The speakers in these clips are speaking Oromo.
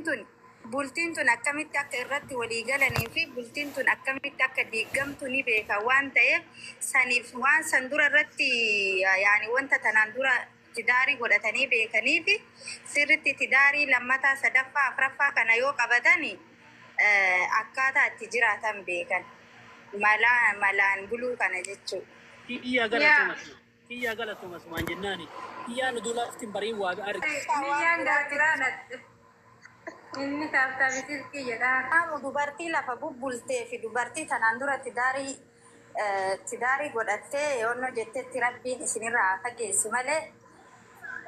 tun bultiin tun akkamitti akka irratti walii galanii fi bultiin tun akkamitti akka diigamtu ni beeka waan ta'eef, saniif waan san dura irratti, yaani wanta tanaan dura tidaarii godhatanii beekanii fi sirritti tidaarii lammataa, sadaffaa, afraffaa kana yoo qabatani akkaataa itti jiraatan beekan, malaa malaan buluu kana jechuudha. Kiyyaa galatuma. Kiyyaa galatuma sumaan jennaani. Kiyyaa nu lafti hin bariin waa arge. Niyyaan gara biraa dhaqxe. Inni taaptaabii silkii jedha. Qaamu dubartii lafa bubbultee fi dubartii tanaan dura tidaarii godhattee yoonnoo jettetti Rabbiin isinirraa haa fageessu malee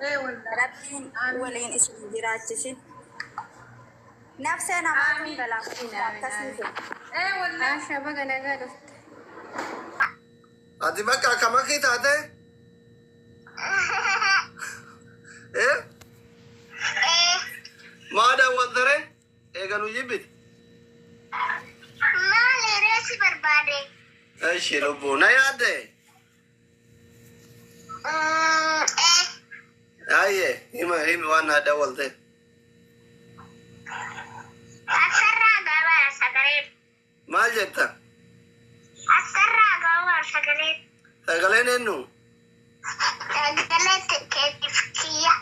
Ee wallahi. Rabbiin waliin isin jiraachisin. Nafsee namaatu Amiin. galaafata akkasii kun. Ee wallahi. Asha, baga nagaa dhufte. Ati bakka akka makii taate? Eh? Maa daawwaltare? Eega nu jibbite. Maali reesi barbaade? Eshi lubbuu na yaadde? Ee. Ayyee, hima himi waan naa daawwalte. Asirraa gabaa sagaleen. Maal jetta? Asirraa gabaa sagaleen. Sagaleen eenyu? Sagalee keetiif kiyya.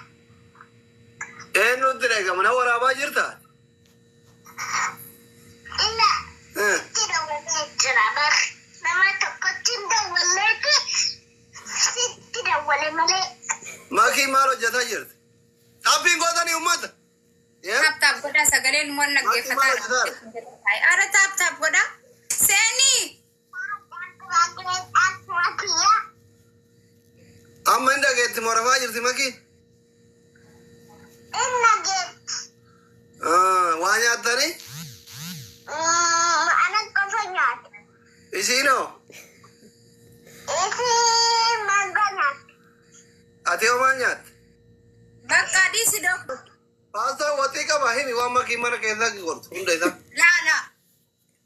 Eenyutti eegama? Na waraabaa jirta? Ina Eh. itti dawwalee jira bar. Nama tokkotti hin dawwalleeti sitti dawwale malee. Makii maal hojjetaa jirti? Taappiin gootanii uummata? Eh? Tap tap godhaa, sagaleen waan Makii maal dhaggeeffataa. hojjetaa? Ara, tap tap godhaa. Seenii. Akkuma kiyya. Amma hin dhageetti morafaa jirti makii? Inna geetti. Ah, waa nyaattanii? Ana qofa nyaata. Isiinoo? Isii maangoo nyaata. Ati hoo maal nyaatte? Bakka dhiisi dokko. Paastaa waxii qaba, himi waan makii mana keessaa gortu hunda isaa. Laa laa.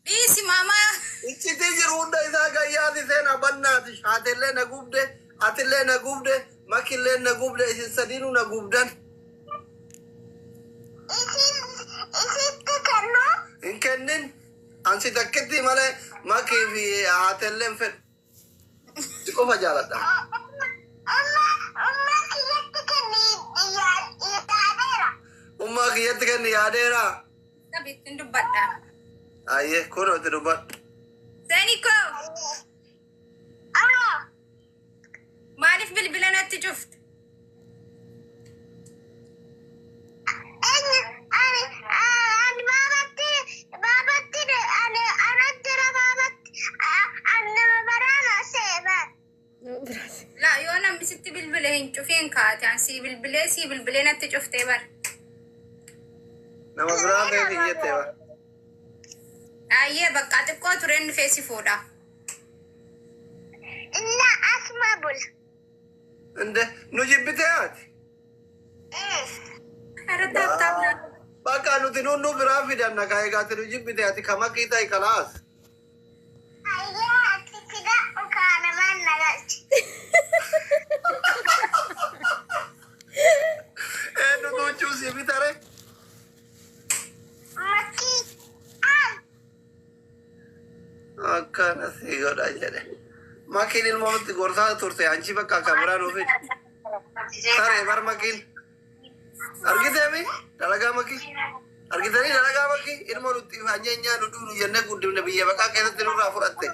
Dhiisi maamaa. Iccitii jiru hunda isaa gayyaati seenaa bannaati. Shaatellee na gubde, atillee na gubde, makillee na gubde, isin sadiinuu na gubdan. Isitti kennuu. Hin kennin. Ansi takkitti malee makii fi haatellee hin fedhu. Si qofa jaaladha. Umma kiyyatti kenni yaadeera. Ummaa kiyyatti kenni yaadeera. Ittiin dubbadha. Ayyee, kun itti dubbadhu. Seenii koo. Aloo. Maaliif bilbila natti cufte? Eenyu ani baabatti ani ana jira baabatti ani nama baraana seeban. Laa, yoo namni sitti bilbile hin cufiin kaate, an sii bilbilee natti cuftee bar. Nama biraa ta'e kiyyattee bara. Ayyee, bakka xiqqoo tureen dhufee si fuudha. Illa asuma bula. Inde nu jibbitee ati? Ara, tap tap na. Bakka nuti nu biraa fidanna kaa egaati nu jibbite ati kamakii ta'i kalaas. Ayyee, ati fida ukaana maan na galchi. Eenyu tuuchuu si bitare? Makii al. Akkana si godha jedhe. Makiin ilmoo nutti gorsaa turte anchi bakka akka biraa nu fidi. Saree bar makiin. Argiteemi dalagaa makii? Argitanii dalagaa makii? Ilmoo nutti hanyeenyaa nu dhuunu jennee guddifne biyya baqaa keessatti nurraa fudhatte.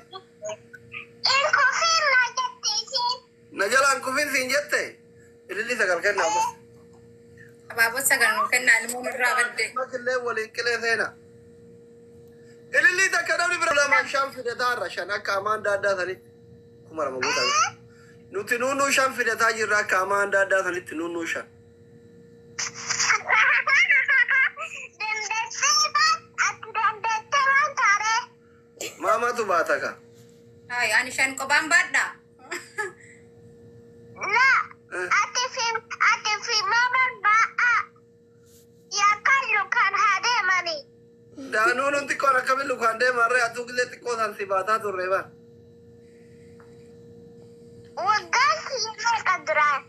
In kufiin na jette isiin. Na jalaan kufin siin jette. Ililli sagal kennaa bas. Abaaboo sagal nuu kennaa, ilmoo nurraa badde. Makillee waliin qilee seena. Ililli takka namni bira lamaaf shan fidataarra shan akka amaan daaddaa sanitti. 2000 guutaa. Nuti nuunuu shan fidataa jirra akka amaan daaddaa sanitti nuunuu shan. Dandeettee baat ati dandeettee waan taaree. Maamatu baata ka. Ay, ani shan qophaan baadha. La ati fi maamaan ba'a. Yakkan lukaan haa deemanii. Daanuun xiqqoon akkamiin lukaan deemarree atuu gisee xiqqoo san si baataa turre bar. Waggaan kiyya meeqa duraan?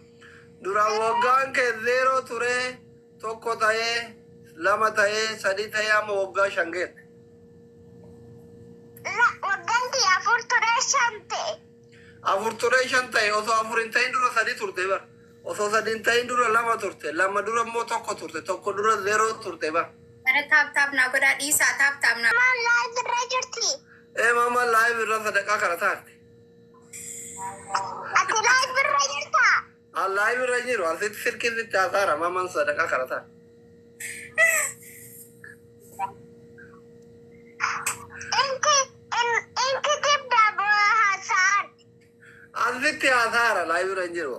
Duraan waggaan kee 0 ture, 1 ta'ee, lama ta'ee, sadii ta'ee, amma waggaa 5 geette. La waggaan kiyya 4 ture, 5 ta'e. 4 ture, 5 ta'e. Osoo 4 hin ta'in dura sadii turte bar. Osoo sadii hin ta'in dura lama turte. Lama dura immoo tokko turte. Tokko dura zeeroo turte bar. Bara tap tap naa godhaa, dhiisaa, tap tap naa. Maal, live irra jirti? Ee, maamaan live irra sadaqaa kana taate. Ati live irra jirtaa? An live irra hin jiru. Asitti silkii sitti haasaara. Maamaan sadaqaa kana taate. Inki inki dibda bu'aa haasa'an. Asitti haasaara, live irra hin jiru.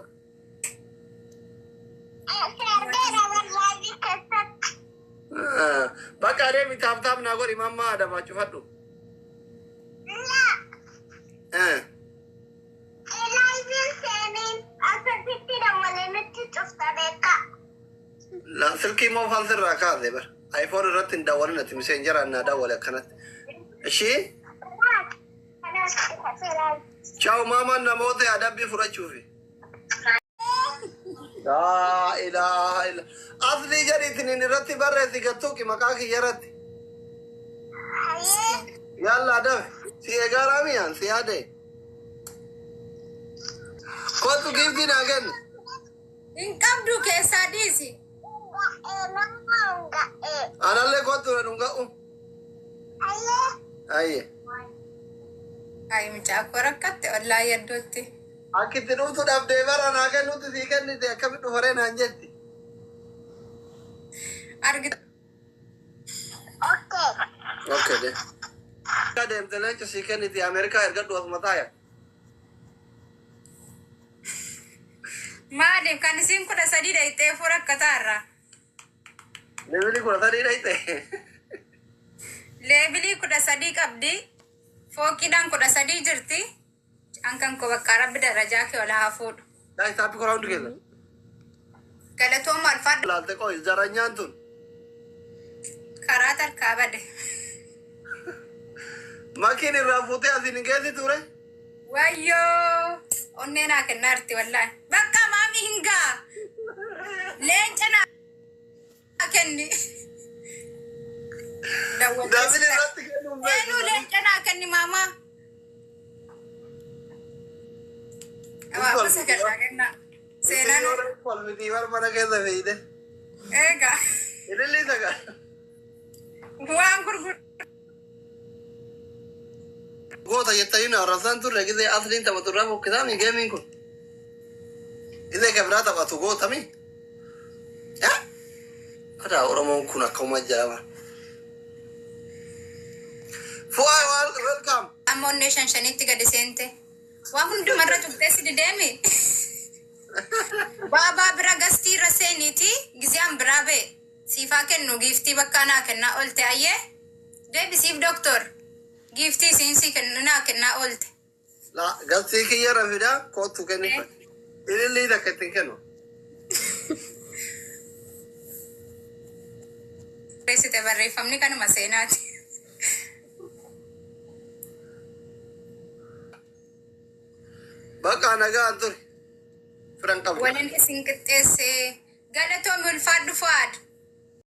Si argeera bar live keessatti. Bakka adeemi, tap tap naa godhi, mammaa adamaa cufadhu. La liveiin seeniin asirratti dawwalee nutti cufta beekaa. La silkii immoo falsirraa kaase bar. iPhone irratti hin dawwalin ati, messengeraan naa dawwale akkanatti. Ishii Kanaaf kafee. Ciao, maamaan namoota adabbii fudhachuufi. Laa ilaaha illa. Asli jedhiitiin irratti barreessi, gattuuqi maqaa kiyya irratti. Hayyee. Yalla dafe. Si eegaaraa miyaan si yaade. Kootu, giiftii naa kenni. Hin qabdu, keessaa dhiisi. Ga'ee nama ga'ee. Anallee kootu na dhunga'u. Hayyee. Ayye. Ay, mucaa koo rakkatte ollaa yaddootti. Akkitti dhuftu dhabdee bara naa kennutti sii kennite, akkamitti dhufaree naan jetti. Argite. Okay. Okay de. Deemte leenca sii kenniti, Ameerikaa ergadhu, asuma taaya. Maaliif kan isiin 13 dhayxeefuu rakkataarra? Levelii 13 dhayxe. Levelii 13 qabdi. Fooqiidhaan 13 jirti. An kan koo bakka rabbi darajaa kee ol haa fuudhu. Daai taappii koraa hundi keessa. Galatooma, alfaadhu. Laalte qoy zaranyaan tun. Karaa tarkaa bade. Makiin irraa fuutee asiin hin geessi ture. Wayyoo! Onnee naa kennaa jirti wallaahi. Bakka maami hin gaa. Leenca naa kenni. Daabili irratti kennuun Eenyu beeku. leenca naa kenni maamaa? Abaaboo sagalaa kennaa. Seenaan Kolmitii bar mana keessa fe'ite. eegaa. Ililli sagal. Waan gurguru. Goota jettanii nu arrabsaan turre, gisee asliin taphatu irraa fokkisaami gameiin kun. Gisee kan biraa taphatu gootami. Adaa Oromoon kun akkuma ajaa'ibaa. Fu'aa, welcome. Amma onnee shan shanitti gadi seente. Waa hundumarra tuqxee si dideemi. Baabaa bira gastii irra seeniiti giziyaan biraa ba'e. Siifaa kennu giiftii bakka naa kennaa oolte ayyee. Deebisiif doktor. Giiftii isiin si kennu naa kennaa oolte. La galtii kiyya irra fidaa, kootu kenni. Ilillii takka ittiin kennu. Barreessite barreeffamni kanuma seenaati. Bakka nagaan ture. Firan qabdu. Waliin isin qixxeessee, galatoomi, ulfaadhu Fu'aad.